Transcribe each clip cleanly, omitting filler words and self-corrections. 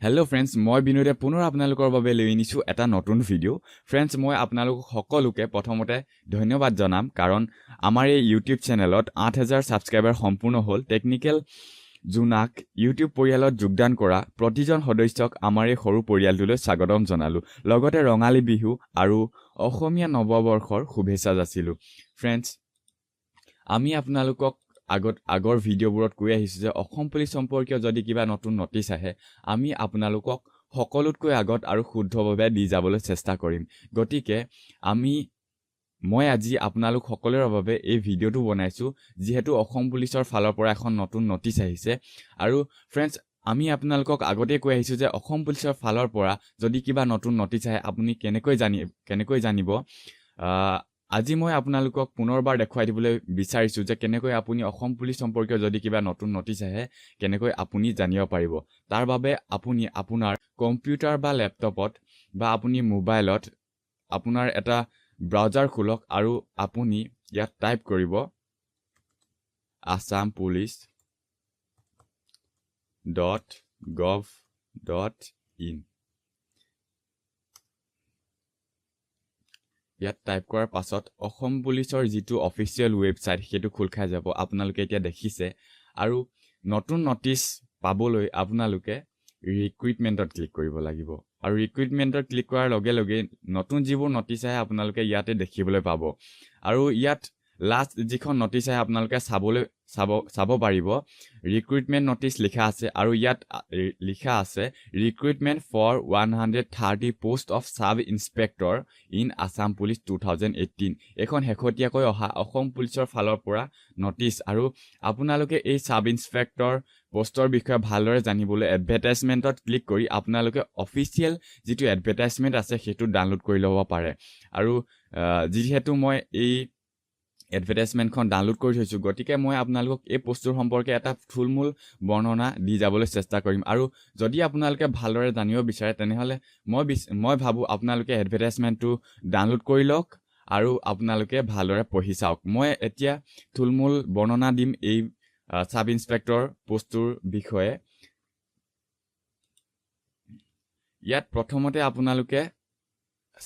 Hello' friends, মই বিনোদে পুনৰ আপোনালোকৰ বাবে লৈ আনিছোঁ এটা নতুন ভিডিঅ'। ফ্ৰেণ্ডছ, মই আপোনালোক সকলোকে প্ৰথমতে ধন্যবাদ জনাম, কাৰণ আমাৰ এই ইউটিউব চেনেলত 8000 ছাবস্ক্ৰাইবাৰ সম্পূৰ্ণ হ'ল। টেকনিকেল জোনাক ইউটিউব পৰিয়ালত যোগদান কৰা প্ৰতিজন সদস্যক আমাৰ এই সৰু পৰিয়ালটোলৈ স্বাগতম জনালোঁ। লগতে ৰঙালী বিহু আৰু অসমীয়া নৱবৰ্ষৰ শুভেচ্ছা যাচিলোঁ। ফ্ৰেণ্ডছ, আমি আপোনালোকক আগৰ ভিডিঅ'বোৰত কৈ আহিছোঁ যে অসম পুলিচ সম্পৰ্কীয় যদি কিবা নতুন নটিচ আহে, আমি আপোনালোকক সকলোতকৈ আগত আৰু শুদ্ধভাৱে দি যাবলৈ চেষ্টা কৰিম। গতিকে মই আজি আপোনালোক সকলোৰে বাবে এই ভিডিঅ'টো বনাইছোঁ, যিহেতু অসম পুলিচৰ ফালৰ পৰা এখন নতুন নটিচ আহিছে। আৰু ফ্ৰেণ্ডছ, আমি আপোনালোকক আগতেই কৈ আহিছোঁ যে অসম পুলিচৰ ফালৰ পৰা যদি কিবা নতুন নটিচ আহে, আপুনি কেনেকৈ জানিব। আজি মই আপোনালোকক পুনৰবাৰ দেখুৱাই দিবলৈ বিচাৰিছোঁ যে কেনেকৈ আপুনি অসম পুলিচ সম্পৰ্কীয় যদি কিবা নতুন নটিচ আহে, কেনেকৈ আপুনি জানিব পাৰিব। তাৰ বাবে আপুনি আপোনাৰ কম্পিউটাৰ বা লেপটপত বা আপুনি মোবাইলত আপোনাৰ এটা ব্ৰাউজাৰ খোলক আৰু আপুনি ইয়াত টাইপ কৰিব assampolice.gov.in। ইয়াত টাইপ কৰাৰ পাছত অসম পুলিচৰ যিটো অফিচিয়েল ৱেবছাইট, সেইটো খোল খাই যাব, আপোনালোকে এতিয়া দেখিছে। আৰু নতুন নটিচ পাবলৈ আপোনালোকে ৰিক্ৰুইটমেণ্টত ক্লিক কৰিব লাগিব আৰু ৰিক্ৰুইটমেণ্টত ক্লিক কৰাৰ লগে লগে নতুন যিবোৰ নটিচ আহে, আপোনালোকে ইয়াতে দেখিবলৈ পাব। আৰু ইয়াত লাষ্ট যিখন নটিচ আহে, আপোনালোকে চাবলৈ চাব চাব পাৰিব, ৰিক্ৰুইটমেণ্ট নটিচ লিখা আছে। আৰু ইয়াত লিখা আছে "Recruitment for 130 post of Sub Inspector in Assam Police 2018"। এইখন শেহতীয়াকৈ অহা অসম পুলিচৰ ফালৰ পৰা নটিচ। আৰু আপোনালোকে এই ছাব ইনস্পেক্টৰ পষ্টৰ বিষয়ে ভালদৰে জানিবলৈ এডভাৰটাইজমেণ্টত ক্লিক কৰি আপোনালোকে অফিচিয়েল যিটো এডভাৰটাইজমেণ্ট আছে, সেইটো ডাউনলোড কৰি ল'ব পাৰে। আৰু যিহেতু মই এই এডভাৰটাইজমেণ্টখন ডাউনলোড কৰি থৈছোঁ, গতিকে মই আপোনালোকক এই পষ্টটোৰ সম্পৰ্কে এটা থুলমূল বৰ্ণনা দি যাবলৈ চেষ্টা কৰিম। আৰু যদি আপোনালোকে ভালদৰে জানিব বিচাৰে, তেনেহ'লে মই ভাবোঁ আপোনালোকে এডভাৰটাইজমেণ্টটো ডাউনলোড কৰি লওক আৰু আপোনালোকে ভালদৰে পঢ়ি চাওক। মই এতিয়া থুলমূল বৰ্ণনা দিম এই ছাব ইনস্পেক্টৰ পষ্টটোৰ বিষয়ে। ইয়াত প্ৰথমতে আপোনালোকে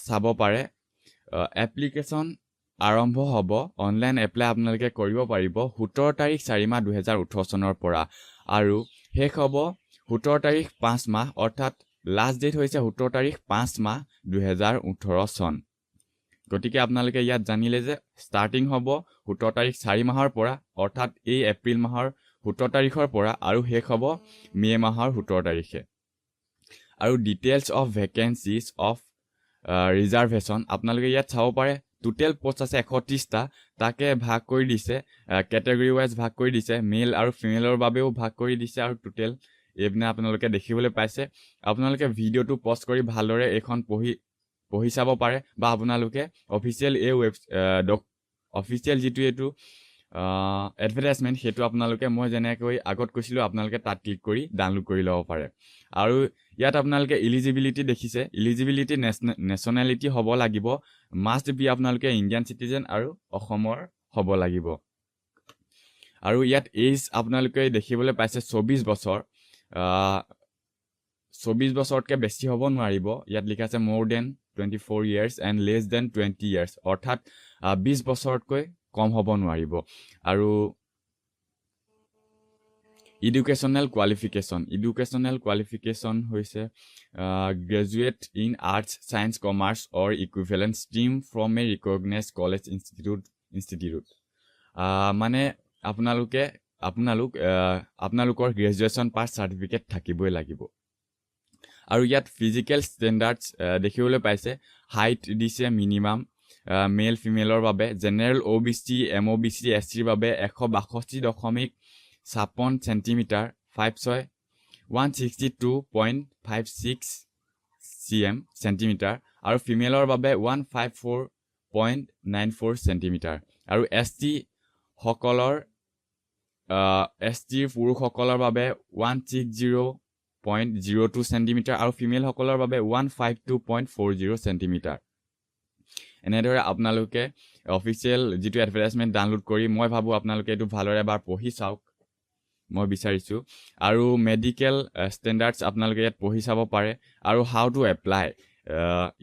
চাব পাৰে, এপ্লিকেশ্যন আৰম্ভ হ'ব, অনলাইন এপ্লাই আপোনালোকে কৰিব পাৰিব 17 তাৰিখ 4 মাহ 2018 চনৰ পৰা আৰু শেষ হ'ব 17 তাৰিখ 5 মাহ, অৰ্থাৎ লাষ্ট ডেট হৈছে 17 তাৰিখ 5 মাহ 2018 চন। গতিকে আপোনালোকে ইয়াত জানিলে যে ষ্টাৰ্টিং হ'ব 17 তাৰিখ 4 মাহৰ পৰা, অৰ্থাৎ এই এপ্ৰিল মাহৰ 17 তাৰিখৰ পৰা আৰু শেষ হ'ব মে' মাহৰ 17 তাৰিখে। আৰু details of vacancies of reservation আপোনালোকে ইয়াত চাব পাৰে। টোটেল পষ্ট আছে 130টা। তাকে ভাগ কৰি দিছে, কেটেগৰী ৱাইজ ভাগ কৰি দিছে, মেল আৰু ফিমেলৰ বাবেও ভাগ কৰি দিছে। আৰু টোটেল এইপিনে আপোনালোকে দেখিবলৈ পাইছে। আপোনালোকে ভিডিঅ'টো পজ কৰি ভালদৰে এইখন পঢ়ি পঢ়ি চাব পাৰে বা আপোনালোকে অফিচিয়েল এই ৱেব অফিচিয়েল যিটো এইটো এডভাৰটাইজমেণ্ট, সেইটো আপোনালোকে মই যেনেকৈ আগত কৈছিলোঁ, আপোনালোকে তাত ক্লিক কৰি ডাউনলোড কৰি ল'ব পাৰে। আৰু ইয়াত আপোনালোকে ইলিজিবিলিটি দেখিছে। ইলিজিবিলিটি নেশ্যনেলিটি হ'ব লাগিব, মাষ্ট বি আপোনালোকে ইণ্ডিয়ান চিটিজেন আৰু অসমৰ হ'ব লাগিব। আৰু ইয়াত এইজ আপোনালোকে দেখিবলৈ পাইছে 24 বছৰ, 24 বছৰতকৈ বেছি হ'ব নোৱাৰিব। ইয়াত লিখা আছে "more than 24 years and less than 20 years", অৰ্থাৎ 20 বছৰতকৈ কম হ'ব নোৱাৰিব। আৰু এডুকেশ্যনেল কোৱালিফিকেশ্যন হৈছে graduate in arts, science, commerce or equivalent stream from a recognise college institute। মানে আপোনালোকে আপোনালোক আপোনালোকৰ গ্ৰেজুৱেশ্যন পাছ চাৰ্টিফিকেট থাকিবই লাগিব। আৰু ইয়াত ফিজিকেল ষ্টেণ্ডাৰ্ডছ দেখিবলৈ পাইছে। হাইট দিছে মিনিমাম মেল ফিমেলৰ বাবে, জেনেৰেল, অ' বি চি, এম অ' বি চি, এছ চিৰ বাবে 162.56 চেণ্টিমিটাৰ ফাইভ ছয়, 162.56 cm centimetre আৰু ফিমেলৰ বাবে 154.94 centimetre। আৰু এছ টিৰ পুৰুষসকলৰ বাবে 160.02 centimetre আৰু ফিমেলসকলৰ বাবে 152.40 centimetre। এনেদৰে আপোনালোকে অফিচিয়েল যিটো এডভাৰটাইজমেণ্ট ডাউনলোড কৰি, মই ভাবোঁ আপোনালোকে এইটো ভালদৰে এবাৰ পঢ়ি চাওক। মই বিচাৰিছোঁ। আৰু মেডিকেল ষ্টেণ্ডাৰ্ডছ আপোনালোকে ইয়াত পঢ়ি চাব পাৰে। আৰু how to apply,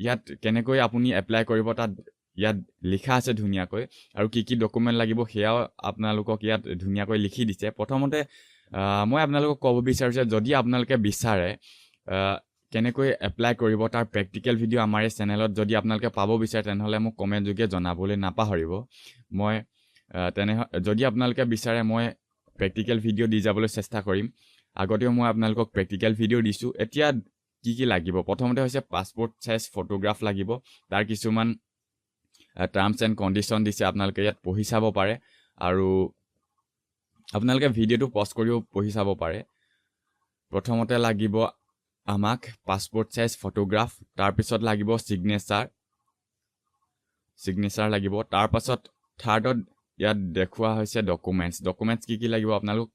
ইয়াত কেনেকৈ আপুনি এপ্লাই কৰিব তাত ইয়াত লিখা আছে ধুনীয়াকৈ, আৰু কি কি ডকুমেণ্ট লাগিব সেয়াও আপোনালোকক ইয়াত ধুনীয়াকৈ লিখি দিছে। প্ৰথমতে মই আপোনালোকক ক'ব বিচাৰিছোঁ, যদি আপোনালোকে বিচাৰে কেনেকৈ এপ্লাই কৰিব তাৰ প্ৰেক্টিকেল ভিডিঅ' আমাৰ এই চেনেলত যদি আপোনালোকে পাব বিচাৰে, তেনেহ'লে মোক কমেণ্ট যোগে জনাবলৈ নাপাহৰিব। মই তেনে যদি আপোনালোকে বিচাৰে, মই প্ৰেক্টিকেল ভিডিঅ' দি যাবলৈ চেষ্টা কৰিম। আগতেও মই আপোনালোকক প্ৰেক্টিকেল ভিডিঅ' দিছোঁ। এতিয়া কি কি লাগিব? প্ৰথমতে হৈছে পাছপৰ্ট চাইজ ফটোগ্ৰাফ লাগিব। তাৰ কিছুমান টাৰ্মছ এণ্ড কণ্ডিশ্যন দিছে, আপোনালোকে ইয়াত পঢ়ি চাব পাৰে আৰু আপোনালোকে ভিডিঅ'টো পজ কৰিও পঢ়ি চাব পাৰে। প্ৰথমতে লাগিব আমাক পাছপৰ্ট চাইজ ফটোগ্ৰাফ, তাৰপিছত লাগিব ছিগনেচাৰ, ছিগনেচাৰ লাগিব। তাৰপাছত থাৰ্ডত ইয়াত দেখুওৱা হৈছে ডকুমেণ্টছ। ডকুমেণ্টছ কি কি লাগিব আপোনালোক?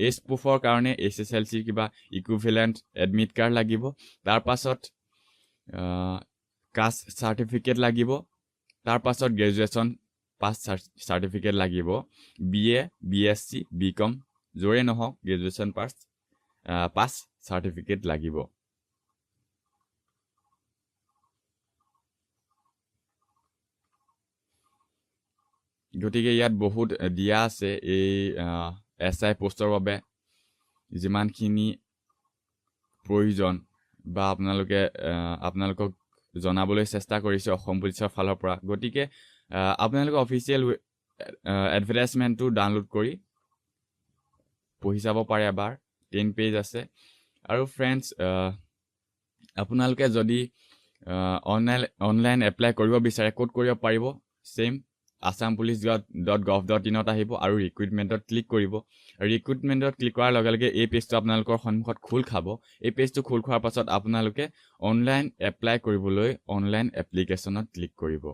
এজ প্ৰুফৰ কাৰণে এইচএছএলচিৰ কিবা ইকুইভেলেণ্ট এডমিট কাৰ্ড লাগিব। তাৰপাছত কাষ্ট চাৰ্টিফিকেট লাগিব। তাৰপাছত গ্ৰেজুৱেশ্যন পাছ চাৰ্টিফিকেট লাগিব। BA, BSc, BCom য'ৰে নহওক, গ্ৰেজুৱেশ্যন পাছ চাৰ্টিফিকেট লাগিব। গতিকে ইয়াত বহুত দিয়া আছে। এই এছআই পষ্টৰ বাবে যিমানখিনি প্ৰয়োজন বা আপোনালোকক জনাবলৈ চেষ্টা কৰিছোঁ অসম পুলিচৰ ফালৰ পৰা। গতিকে আপোনালোকে অফিচিয়েল এডভাৰটাইজমেণ্টটো ডাউনলোড কৰি পঢ়ি চাব পাৰে এবাৰ। 10 পেজ আছে। আৰু ফ্ৰেণ্ডছ, আপোনালোকে যদি অনলাইন এপ্লাই কৰিব বিচাৰে, ক'ত কৰিব পাৰিব? ছেইম assampolice.gov.inত আহিব আৰু ৰিক্ৰুইটমেণ্টত ক্লিক কৰিব। ৰিক্ৰুইটমেণ্টত ক্লিক কৰাৰ লগে লগে এই পেজটো আপোনালোকৰ সন্মুখত খোল খাব। এই পেজটো খোল খোৱাৰ পাছত আপোনালোকে অনলাইন এপ্লাই কৰিবলৈ অনলাইন এপ্লিকেশ্যনত ক্লিক কৰিব।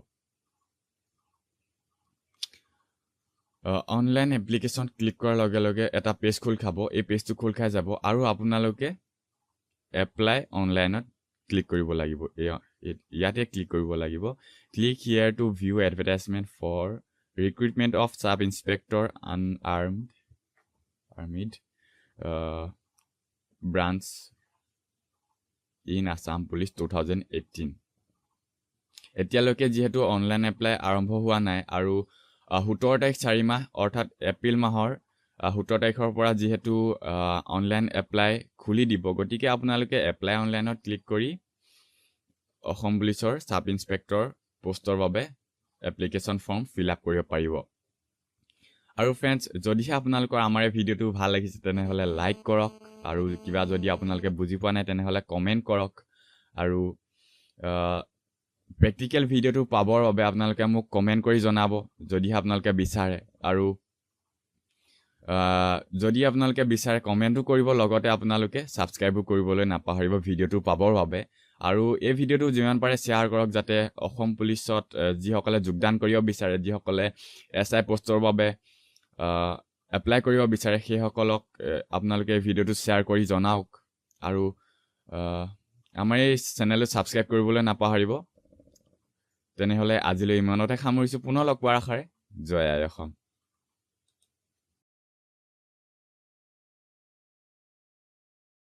অনলাইন এপ্লিকেশ্যন ক্লিক কৰাৰ লগে লগে এটা পেজ খোল খাব। এই পেজটো খোল খাই যাব আৰু আপোনালোকে এপ্লাই অনলাইনত ক্লিক কৰিব লাগিব। ইয়াতে ক্লিক কৰিব লাগিব। Click here to view advertisement for recruitment of sub inspector unarmed branch in Assam Police 2018। এতিয়ালৈকে যিহেতু অনলাইন এপ্লাই আৰম্ভ হোৱা নাই আৰু 17 তাৰিখ 4 মাহ, অৰ্থাৎ এপ্ৰিল মাহৰ 17 তাৰিখৰ পৰা যিহেতু অনলাইন এপ্লাই খুলি দিব, গতিকে আপোনালোকে এপ্লাই অনলাইনত ক্লিক কৰি অসম পুলিচৰ ছাব ইনস্পেক্টৰ পষ্টৰ বাবে এপ্লিকেশ্যন ফৰ্ম ফিল আপ কৰিব পাৰিব। আৰু ফ্ৰেণ্ডছ, যদিহে আপোনালোকৰ আমাৰ এই ভিডিঅ'টো ভাল লাগিছে, তেনেহ'লে লাইক কৰক আৰু কিবা যদি আপোনালোকে বুজি পোৱা নাই, তেনেহ'লে কমেণ্ট কৰক। আৰু প্ৰেক্টিকেল ভিডিঅ'টো পাবৰ বাবে আপোনালোকে মোক কমেণ্ট কৰি জনাব, যদিহে আপোনালোকে বিচাৰে। আৰু যদি আপোনালোকে বিচাৰে, কমেণ্টো কৰিব, লগতে আপোনালোকে ছাবস্ক্ৰাইবো কৰিবলৈ নাপাহৰিব ভিডিঅ'টো পাবৰ বাবে। আৰু এই ভিডিঅ'টো যিমান পাৰে শ্বেয়াৰ কৰক, যাতে অসম পুলিচত যিসকলে যোগদান কৰিব বিচাৰে, যিসকলে এছআই পষ্টৰ বাবে এপ্লাই কৰিব বিচাৰে, সেইসকলক আপোনালোকে এই ভিডিঅ'টো শ্বেয়াৰ কৰি জনাওক। আৰু আমাৰ এই চেনেলটো ছাবস্ক্ৰাইব কৰিবলৈ নাপাহৰিব। তেনেহ'লে আজিলৈ ইমানতে সামৰিছোঁ। পুনৰ লগ পোৱাৰ আশাৰে, জয় আই অসম।